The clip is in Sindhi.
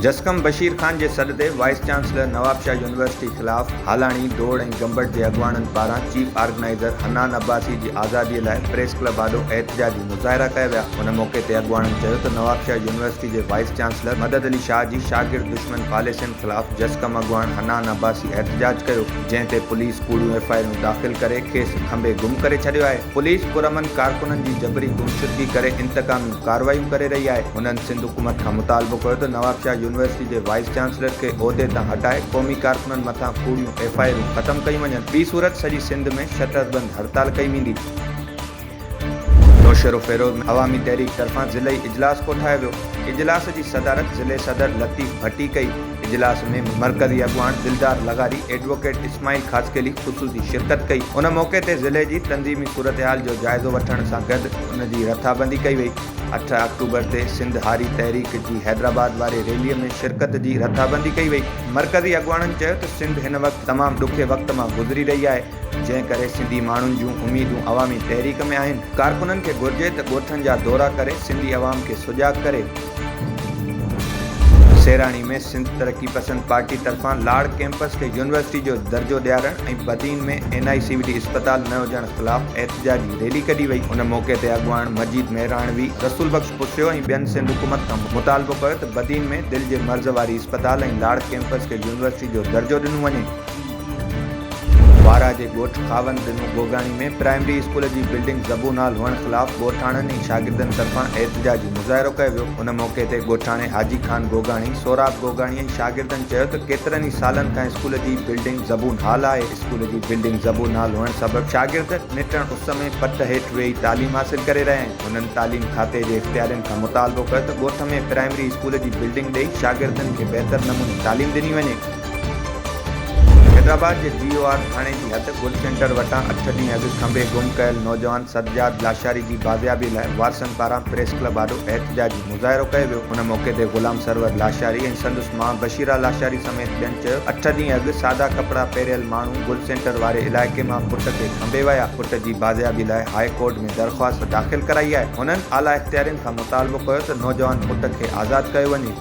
جسقم بشير خان جي سڏ تي وائيس چانسلر نوابشاهه يونيورسٽي خلاف هالاڻي ڊوڙ ۽ گمبٽ جي اڳواڻن پاران چيف آرگنائيزر حنان عباسي جي آزادي لاء پريس ڪلب آڏو احتجاجي مظاهرا ڪيا ويا. ان موقعي تي اڳواڻن چيو ته نوابشاهه يونيورسٽي جي وائيس چانسلر مدد علي شاهه جي شاگرد دشمن پاليسين خلاف جسقم اڳواڻ حنان عباسي احتجاج ڪيو جنهن تي پوليس ڪوڙيون ايف I آرون داخل ڪري کيس کنڀي گم ڪري ڇڏيو آهي. پوليس پرامن ڪارڪنن جي جبري گمشدگي ڪري انتقاميون ڪارروايون ڪري رهي آهي. هنن سنڌ حڪومت کان مطالبو ڪيو ته نوابشاهه يونيورسٽي جي وائيس چانسلر کي عهدي تان هٽائي قومي ڪارڪنن مٿان ڪوڙيون ايف I آرون ختم ڪيون وڃن، ٻي صورت سڄي سنڌ ۾ شٽر بند هڙتال ڪئي ويندي. نوشهروفيروز ۾ عوامي تحريڪ طرفان ضلعي اجلاس ڪوٺايو ويو. اجلاس جي صدارت ضلعي صدر لطيف ڀٽي ڪئي. اجلاس ۾ مرڪزي اڳواڻ دلدار لغاري، ايڊووڪيٽ اسماعيل خاصخيلي خصوصي شرڪت ڪئي. ان موقعي تي ضلعي جي تنظيمي صورتحال جو جائزو وٺڻ سان گڏ ان جي رٿابندي ڪئي وئي. اٺ آڪٽوبر تي سنڌ هاري تحريڪ جي حيدرآباد واري ريلي ۾ شرڪت جي رٿابندي ڪئي وئي. مرڪزي اڳواڻن چيو ته سنڌ هن وقت تمام ڏکي وقت مان گذري رهي آهي، جنهن ڪري سنڌي ماڻهن جون اميدون عوامي تحريڪ ۾ آهن. ڪارڪنن کي گهرجي ته ڳوٺن جا دورا ڪري سنڌي عوام کي سجاڳ ڪري. سيراڻي ۾ سنڌ ترقي پسند پارٽي طرفان لاڙ ڪيمپس کي يونيورسٽي جو درجو ڏيارڻ ۽ Badin ۾ N I C V D اسپتال نه هجڻ خلاف احتجاجي ريلي ڪڍي وئي. ان موقعي تي اڳواڻ مجيد مهراڻوي، رسول بخش پسيو ۽ ٻين سنڌ حڪومت کان مطالبو ڪيو ته بدين ۾ دل جي مرض واري اسپتال ۽ لاڙ ڪيمپس کي يونيورسٽي جو درجو ڏنو وڃي. وارهه جي ڳوٺ خاوند ڏنو گوگاڻي ۾ پرائمري اسڪول جي بلڊنگ زبون حال هئڻ خلاف ڳوٺاڻن ۽ شاگردن طرفان احتجاجي مظاهرو ڪيو ويو. ان موقعي تي ڳوٺاڻي حاجي خان گوگاڻي، سهراب گوگاڻي ۽ شاگردن چيو ته ڪيترن ئي سالن کان اسڪول جي بلڊنگ زبون حال آهي، اسڪول جي بلڊنگ زبون حال هئڻ سبب شاگرد نٽهڻ اس ۾ پٽ هيٺ ويهي تعليم حاصل ڪري رهيا آهن. هنن تعليم کاتي جي اختيارين کان مطالبو ڪيو ته ڳوٺ ۾ پرائمري اسڪول جي بلڊنگ ڏئي شاگردن کي بهتر نموني تعليم ڏني وڃي. حيدرآباد جي جي او آر ٿاڻي جي حد گڊ سينٽر وٽان اٺ ڏينهن اڳ کنڀي گم ڪيل نوجوان سجاد لاشاري جي بازيابي لاء وارثن پاران پريس ڪلب آڏو احتجاجي مظاهرو ڪيو ويو. ان موقعي تي غلام سرور لاشاري ۽ سندس ماء بشيرا لاشاري سميت ٻين چيو اٺ ڏينهن اڳ سادا ڪپڙا پهريل ماڻهو گل سينٽر واري علائقي مان پٽ کي کنڀي ويا، پٽ جي بازيابي لاء هاء ڪورٽ ۾ درخواست داخل ڪرائي آهي. هنن اعليٰ اختيارين کان مطالبو ڪيو ته نوجوان پٽ کي آزاد ڪيو وڃي.